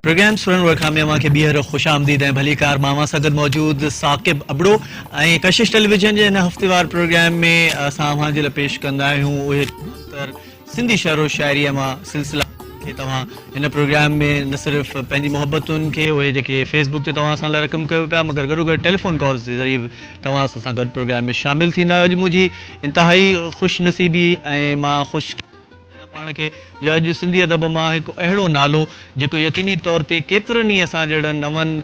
Programme سرن ورکا ۾ اوهان کي ٻيهر خوش آمديد ۽ ڀليڪار. مان اوهان سان گڏ موجود ثاقب ابڙو ۽ ڪشش ٽيليويزن جي هن هفتيوار پروگرام ۾ اسان اوهان جي لاء پيش ڪندا آهيون اهي تر سنڌي شعر و شاعريء مان سلسلا کي توهان هن پروگرام ۾ نه صرف پنهنجي محبتن کي اهي جيڪي فيس بڪ تي توهان اسان لاء رقم ڪيو پيا مگر گڏو گڏ ٽيليفون ڪالز جي ذريعي به توهان اسان سان گڏ پروگرام ۾ شامل ٿيندا آهيو. اڄ منهنجي انتهائي خوش نصيبي ۽ مان خوش پاڻ کي جو اڄ سنڌي ادب مان هڪ اهڙو نالو جيڪو يقيني طور تي ڪيترن ئي اسان جهڙن نون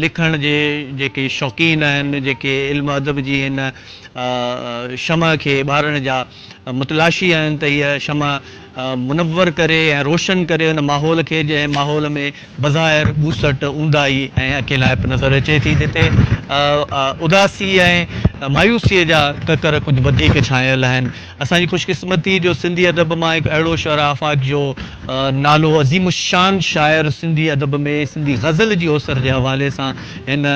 لکڻ جي جيڪي شوقين آهن جيڪي علم ادب جي هن شمع کي ٻارڻ جا متلاشي آهن ته هيء شمع منور ڪري ۽ روشن ڪري ان ماحول کي جنهن ماحول ۾ بظاهر ٻوسٽ، اونداهي ۽ اڪيلائپ نظر اچي ٿي جتي اداسي ۽ مايوسيء جا ڪڪر ڪجهه وڌيڪ ڇانيل آهن. اسان جي خوش قسمتي جو سنڌي ادب مان هڪ اهڙو شعر آفاق جو نالو عظيم الشان شاعر سنڌي ادب ۾ سنڌي غزل جي اوسر جي حوالي سان هن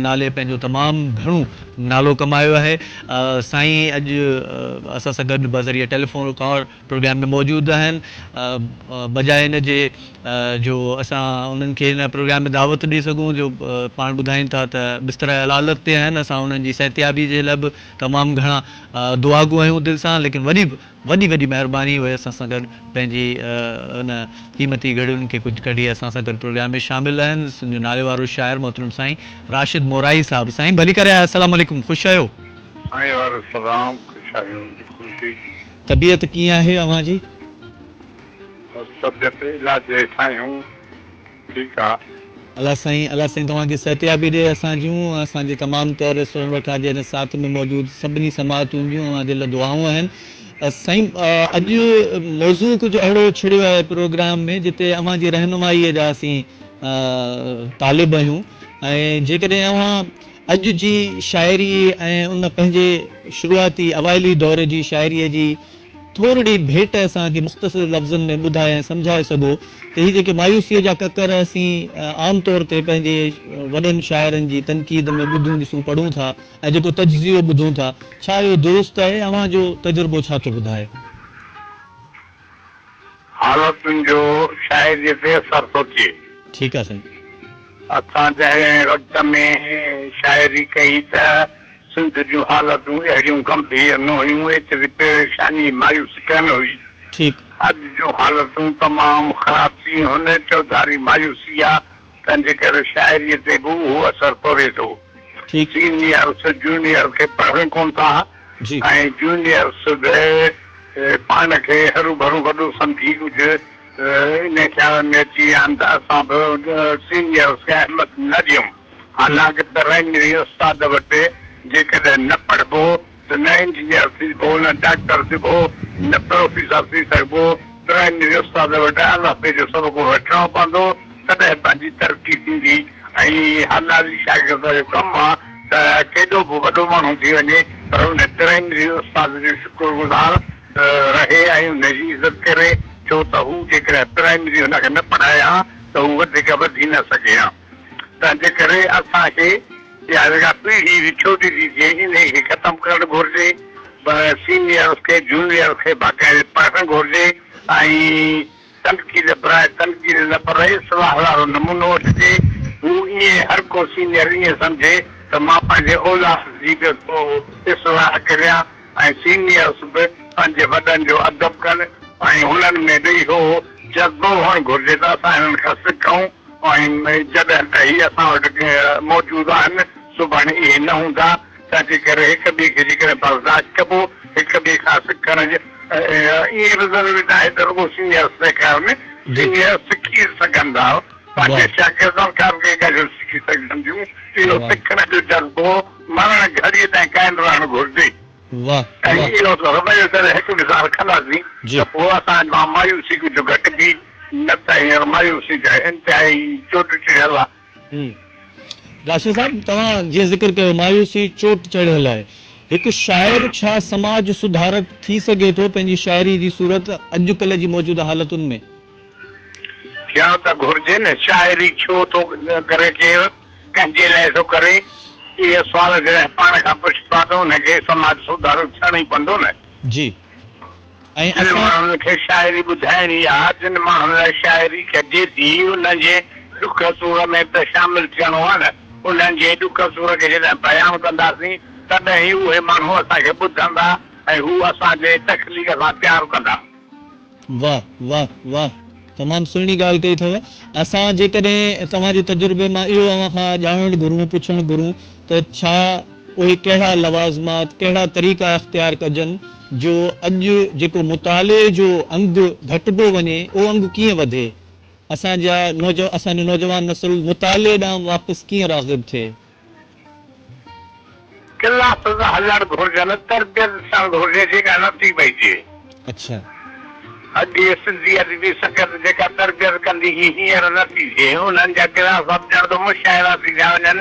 نالي پنهنجو تمام گهڻو نالو ڪمايو آهي. سائين اڄ اسان سان گڏ بذريعه ٽيليفون ڪال پروگرام ۾ موجود آهن. بجاء ان جي جو اسان انهن کي هن پروگرام ۾ دعوت ڏئي سگهون جو پاڻ ٻڌائين ٿا ته بستر علالت تي آهن اسان انهن جي صحتيابي جي لاء به تمام گهڻا دعاگو آهيون دل سان ليڪن وڏي وڏي وڏي مهرباني اهي اسان سان گڏ پنهنجي ان قيمتي گهڙين کي ڪجهه ڪڍي اسان سان گڏ پروگرام ۾ شامل آهن سنڌ جو نالي وارو شاعر محترم سائين راشد مورائي صاحب سائين ڀلي ڪري آيا السلام عليڪم خوش آهيو. سائين وارو سلام خوش آهيون خوشي. طبيعت ڪيئن آهي اوهان جي. بس طبيعت علاج هيٺ آهيون. ٺيڪ آ. الله سائين الله سائين توهان کي صحتيابي ڏي اسان جون اسان جي تمام تر سرن وٺا جي هن ساٿ ۾ موجود سڀني سماعتن جون اوهان جي لاء دعائون آهن سائين اڄ موضوع ڪجهه اهڙو ڇڙيو آهي پروگرام ۾ جتي اوهان جي رهنمائي جا اسين طالب آهيون ۽ جيڪڏهن اوهان اڄ جي شاعري ۽ ان پنهنجي شروعاتي اوائلي دور جي شاعري جي ٿورڙي ڀيٽ اسان کي مختصر لفظن ۾ ٻڌائي ۽ سمجهائي سگهو ته هي جيڪي مايوسيء جا ڪڪر اسين عام طور تي پنهنجي وڏن شاعرن جي تنقيد ۾ ٻڌون ڏسون پڙهون ٿا ۽ جيڪو تجزيو ٻڌون ٿا ڇا اهو درست آهي؟ اوهان جو تجربو ڇا ٿو ٻڌائي؟ حالتن جو شاعريء تي اثر ٿو ٿئي. ٺيڪ آ سائين. اسان جنهن وقت ۾ شاعري ڪئي ته سنڌ جون حالتون اهڙيون گنڀير نه هيون، ايتري پريشاني مايوسي ڪانه هئي. ٺيڪ. اڄ جون حالتون تمام خراب ٿي هن، چوڌاري مايوسي آ، تنهنجي ڪري شاعريء تي به اهو اثر پوي ٿو. ٺيڪ. سينيئرس جونيئر کي پڙهن ڪونه ٿا جي. ۽ جونيئرس به پاڻ کي هروڀرو وڏو سمجهي ڪجهه انهي خيال ۾ اچي ويا آهن ته اسان به سينيئرس کي اهميت نه ڏيون. حالانڪ پرائمري استاد وٽ جيڪڏهن نه پڙهبو ته نه انجنيئر ٿجبو، نه ڊاڪٽر ٿبو، نه پروفيسر ٿي سگهبو. پرائمري استاد وٽ الف بي جو سبق وٺڻو پوندو تڏهن پنهنجي ترقي ٿيندي ۽ حلالي شاگرد جو ڪم آ ته ڪيڏو به وڏو ماڻهو ٿي وڃي پر ان پرائمري استاد جو شڪر گذار رهي ۽ ان جي عزت ڪري ڇو ته هو جيڪڏهن پرائمري هن کي نه پڙهائي ها ته هو وڌيڪ وڌي نه سگهي ها. تنهنجي ڪري اسان کي اها جيڪا پيڙهي وڇوٽي ٿي ٿئي انهي کي ختم ڪرڻ گهرجي. سينيئرس کي جونيئرس کي باقاعدي پڙهڻ گهرجي ۽ تنقيد براء تنقيد نه پر اصلاح وارو نمونو وٺجي. هو ائين هر ڪو سينيئر ائين سمجهي ته مان پنهنجي اولاد جي به ٿو اصلاح ڪريان ۽ سينيئرس به پنهنجي وڏن جو ادب ڪن ۽ هنن ۾ به اهو جذبو هئڻ گهرجي ته اسان هنن کان سکون ۽ جڏهن ته هي اسان وٽ موجود آهن سڀاڻي اهي نه هوندا تنهنجي ڪري هڪ ٻئي کي جيڪڏهن برداشت ڪبو هڪ ٻئي کان سکڻ ائين به ضروري ناهي ته رڳو سينيئرس سيکارن سينيئرس سکي سگهن ٿا پنهنجي شاگردن کان به ڪي ڳالهيون سکي سگهجن ٿيون اهو سکڻ جو جذبو مرڻ گهڙيء تائين قائم رهڻ گهرجي. ۽ اهو رويو جڏهن هڪ ٻئي سان رکنداسين ته پوء اسان مان مايوسي ڪجهه گهٽبي، نه ته هينئر مايوسي ته انتهائي چوٽ چڙهيل آهي. راشد صاحب توهان جيئن ذڪر ڪيو مايوسي چوٽ چڙهيل آهي. هڪ شاعر ڇا سماج سڌارڪ ٿي سگهي ٿو پنهنجي شاعري جي صورت اڄڪلهه جي موجوده حالتن ۾؟ ٿيڻ ته گهرجي نه، شاعري ڇو ٿو ڪري ڪير؟ ڪنهن جي لاء ٿو ڪري؟ اهي سوال جڏهن پاڻ کان پڇبا ته ان کي سماج سڌارو ٿيڻ ئي پوندو نه. جي. ۽ جن اسان. ماڻهن کي شاعري ٻڌائڻي آ، جن ماڻهن لاء شاعري ڪجي ٿي، انهن جي ڏک سور ۾ ته شامل ٿيڻو آ نه. انهن جي ڏک سور کي جڏهن بيان ڪنداسين، تڏهن ئي اهي ماڻهو اسان کي ٻڌندا ۽ هو اسان جي تخليق سان پيار ڪندا. واه واه واه تمام سهڻي ڳالهه ڪئي اٿو. اسان جيڪڏهن توهان جي تجربي مان اهو اوهان کان ڄاڻڻ گهرون پڇڻ گهرون ته ڇا اهي ڪهڙا لوازمات ڪهڙا طريقا اختيار ڪجن جو اڄ جيڪو مطالعي جو انگ گهٽبو وڃي اهو انگ ڪيئن وڌي اسان جا اسان جو نوجوان نسل مطالعي ڏانهن واپس ڪيئن راغب ٿئي. ڪلاسز هلڻ گهرجن، تربيت ٿيڻ گهرجي جيڪا نه ٿي پئي ٿئي. اڇا. اڳي سنڌي ادبي سنگت جيڪا تربيت ڪندي هئي هينئر نه ٿي ٿئي. انهن جا ڪلاس به ڄڻ ته مشاعرا ٿي ٿيا وڃن،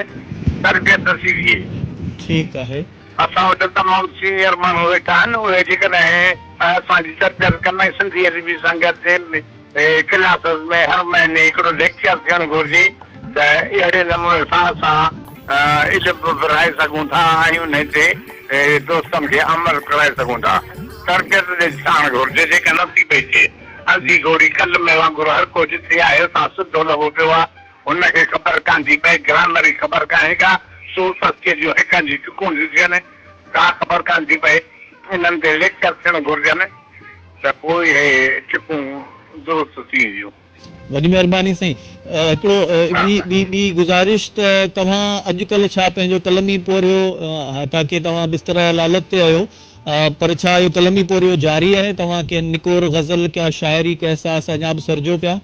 تربيت نه ٿي ٿئي. ٺيڪ آهي. اسان وٽ تمام سينيئر ماڻهو ويٺا آهن، اهي جيڪڏهن اسان جي تربيت ڪن ۽ سنڌي ادبي سنگت جي ڪلاسز ۾ هر مهيني هڪڙو ليڪچر ٿيڻ گهرجي ته اهڙي نموني سان اسان علم به ورهائي سگهون ٿا ۽ انهي تي دوستن کي عمل ڪرائي سگهون ٿا. تربيت ڏي ڌيان گهرجي جيڪا نه ٿي پئي ٿئي. انڌي گهوڙي ڪل ۾ وانگر هر ڪو جٿي آهي اتان سڌو لڳو پيو آ. هن کي خبر ڪانه ٿي پئي، گرامر جي خبر ڪانهي ڪا، صورتخطيء جون هڪن جون چڪون ٿيون ٿين، ڪا خبر ڪانه ٿي پئي. انهن تي ليڪچر ٿيڻ گهرجن ته پوء اهي چڪون درست ٿي وينديون. وڏي مهرباني سائين. هڪڙو ٻي ٻي ٻي گذارش ته توهان اڄڪلهه ڇا پنهنجو قلمي پورهيو حتاڪه توهان بستره علالت تي آهيو پر ڇا اهو قلمي پورهيو جاري آهي توهان ڪنهن نڪور غزل ڪا شاعري ڪا احساس اڃا به سرجو پيا؟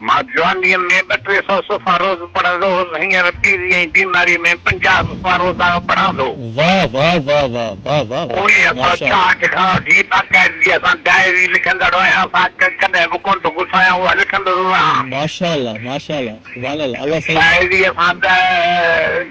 مان جوانيء ۾ ٻه ٽي سئو صفحا روز پڙهندو هوس، هينئر پيري ۽ بيماريء ۾ 50 صفحا روزانو پڙهان ٿو. واه واه واه واه واه واه واه اڻويهه سئو ماشاء الله. ڇاهٺ کان وٺي باقاعدگيء سان ڊائري لکندڙ آهيان، سا ڪڏهن به ڪونه ٿو گسايان، اها لکندو ٿو رهان. ماشاء الله ماشاء الله سبحان الله الله سائين. شاعريء سان ته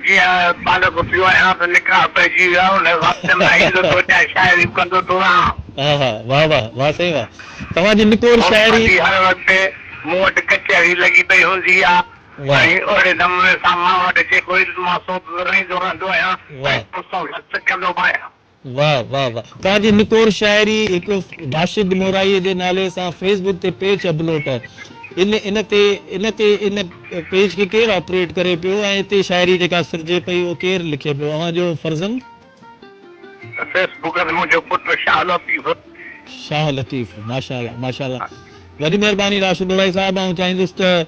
جيئن بالغ ٿيو آهيان ته نڪاح پئجي ويو آهي، ان وقت مان ايندو ٿو اچان شاعري به ڪندو ٿو رهان. ها ها واه واه واه سائين واه. توهان جي نڪور شاعري. هوندي هر وقت مون وٽ ڪچهري لڳي پئي هوندي آ ۽ اهڙي نموني سان مان وٽ جيڪو علم آ سو به ورهائيندو رهندو آهيان ۽ دوستن کان سکندو به آهيان. واه واه واه توهان جي نڪور شاعري هڪ راشد مورائي جي نالي سان فيس بڪ تي پيج اپلوڊ آهي ان ان تي ان تي ان پيج کي ڪير آپريٽ ڪري پيو ۽ اتي شاعري جيڪا سرجي پئي اهو ڪير لکي پيو اوهان جو فرزند؟ فيس بڪ تي منهنجو پٽ شاهه لطيف. شاهه لطيف ماشاء الله ماشاء الله وڏي مهرباني راشد ڀٽائي صاحب آئون چاهيندس ته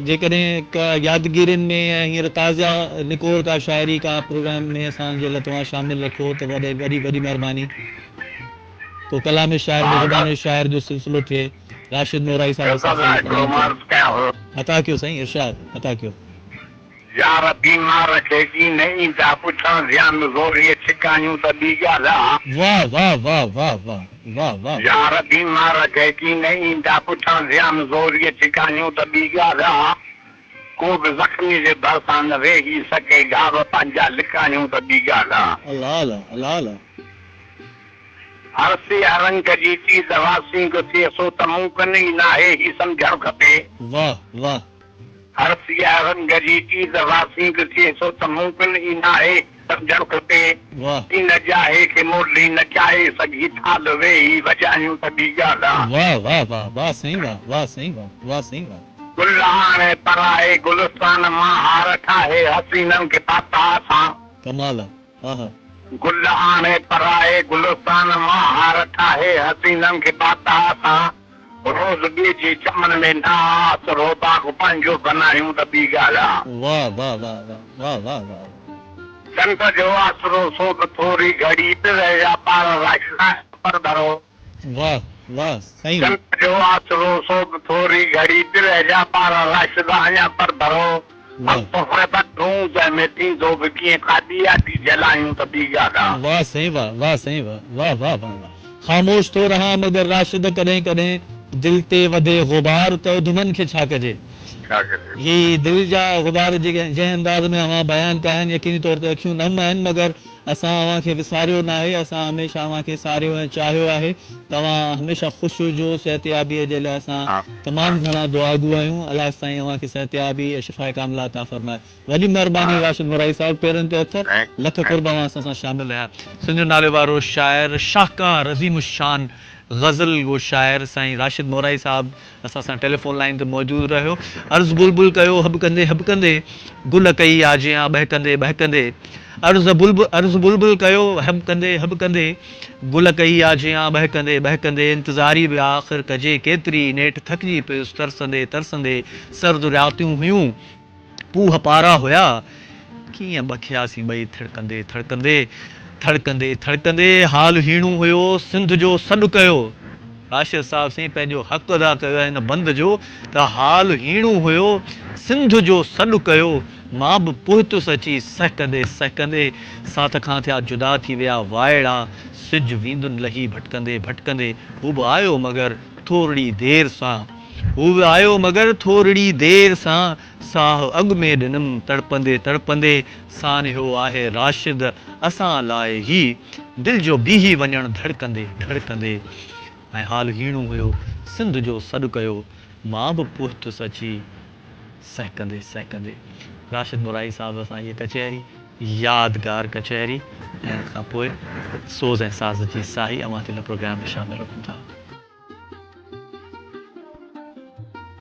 جيڪڏهن ڪا يادگيرين ۾ يا هينئر تازه نڪور ڪا شاعري ڪا پروگرام ۾ اسان جي لاء توهان شامل رکو ته وڏي وڏي وڏي مهرباني ڪو ڪلام شاعر به زبان شاعر جو سلسلو ٿئي راشد مورائي صاحب اسان سان عطا ڪيو سائين ارشاد عطا ڪيو. يار بيمار کي ڪي نه ايندا پڇڻ زيان زوريء ڇڪايون ته ٻي ڳالهه آ. واه واه واه واه واه واه واه. يار بيمار کي ڪي نه ايندا پڇڻ زيان زوريء ڇڪايون ته ٻي ڳالهه آ. ڪو به زخمي جي ڀرسان نه ويهي سگهي گهاو پنهنجا لڪايون ته ٻي ڳالهه آ. الله الله الله الله. هر سياه رنگ جي چيز واسينگ ٿئي سو ته ممڪن ئي ناهي هي سمجهڻ کپي. واه واه. هر سياه رنگ جي چيز واسينگ ٿئي سو ته ممڪن ئي ناهي سمجهڻ کپي. واه. ڪي نه جاهي کي مرلي نچائي سگهي ٿال ويهي وڄايون ته ٻي ڳالهه آ. واه واه واه واه سائين واه واه سائين واه واه سائين واه. گل آڻي پرائي گلستان مان هار ٺاهي حسينن کي پاتا اسان. ڪمال آ ها ها. گل آڻي پرائي گلستان مان هار ٺاهي حسينن کي پاتا اسان. روز ٻئي جي چمن ۾ نه آسرو باغ پنهنجو بنايون ته ٻي ڳالهه آ. واه واه واه واه واه واه واه. چنڊ جو آسرو سو به ٿوري گهڙي پرهه جا پار راشدا پرڀرو. واه واه سائين. چنڊ جو آسرو سو به ٿوري گهڙي پرهه جا پار راشدا اڃا پرڀرو. تون جنهن ۾ ٿيندو به ڪيئن ڪا ڏيئا ٿي جلايون ته ٻي ڳالهه آ. واه سائين واه واه سائين واه واه واه واه واه خاموش ٿو رهان مگر راشد ڪڏهن ڪڏهن دل تي وڌي غبار ته اڌمن کي ڇا ڪجي. ڇا ڪجي. هي دل جا غبار جيڪي جنهن انداز ۾ اوهان بيان ڪيا آهن يقيني طور تي اکيون نم آهن مگر اسان اوهان کي وساريو ناهي اسان هميشه اوهان کي ساريو ۽ چاهيو آهي توهان هميشه خوش هجو صحتيابيء جي لاء اسان تمام گهڻا دعاگو آهيون الله سائين اوهان کي صحتيابي ۽ شفاء ڪامله عطا فرمائي. وڏي مھرباني راشد مورائي صاحب پيرن تي ھٿ لک قرب اوھان اسان سان شامل رھيا. سنڌ جو نالي وارو شاعر شاھڪار عظيم الشان غزل گو شاعر سائين راشد مورائي صاحب اسان سان ٽيليفون لائين تي موجود رهيو عرض بلبل ڪيو هٻڪندي هٻڪندي گل ڪئي آجيان ٻهڪندي ٻهڪندي عرض بلبل عرض بلبل ڪيو هٻڪندي هٻڪندي گل ڪئي آجيان ٻهڪندي ٻهڪندي انتظاري به آخر ڪجي ڪيتري نيٺ ٿڪجي پيس ترسندي ترسندي سرد راتيون هيون پوهه پارا هيا، ڪيئن ٻکياسين ٻئي ٿڙڪندي ٿڙڪندي، ٿڙڪندي ٿڙڪندي، حال هيڻو هيو، سنڌ جو سڏ ڪيو. راشد صاحب سائين پنهنجو حق ادا ڪيو آهي هن بند جو ته حال هيڻو هيو، سنڌ جو سڏ ڪيو، مان به پهتس اچي سهڪندي سهڪندي، ساٿ کان ٿيا جدا ٿي ويا وائڙا، سج ويندن لهي ڀٽڪندي ڀٽڪندي، هو به آيو مگر ٿورڙي دير سان. هو به آيو مگر ٿورڙي دير سان، ساهه اڳ ۾ ڏنم تڙپندي تڙپندي، سانحو آهي راشد اسان لاء هي، دل جو بيهي وڃڻ ڌڙڪندي ڌڙڪندي، ۽ حال هيڻو هيو سنڌ جو سڏ ڪيو، مان به پهتس اچي سهڪندي سهڪندي. راشد مورائي صاحب سان هيء ڪچهري يادگار ڪچهري ۽ ان کان پوء سوز ۽ ساز جي ساهي اوهان جي لاء پروگرام ۾ شامل رکون ٿا.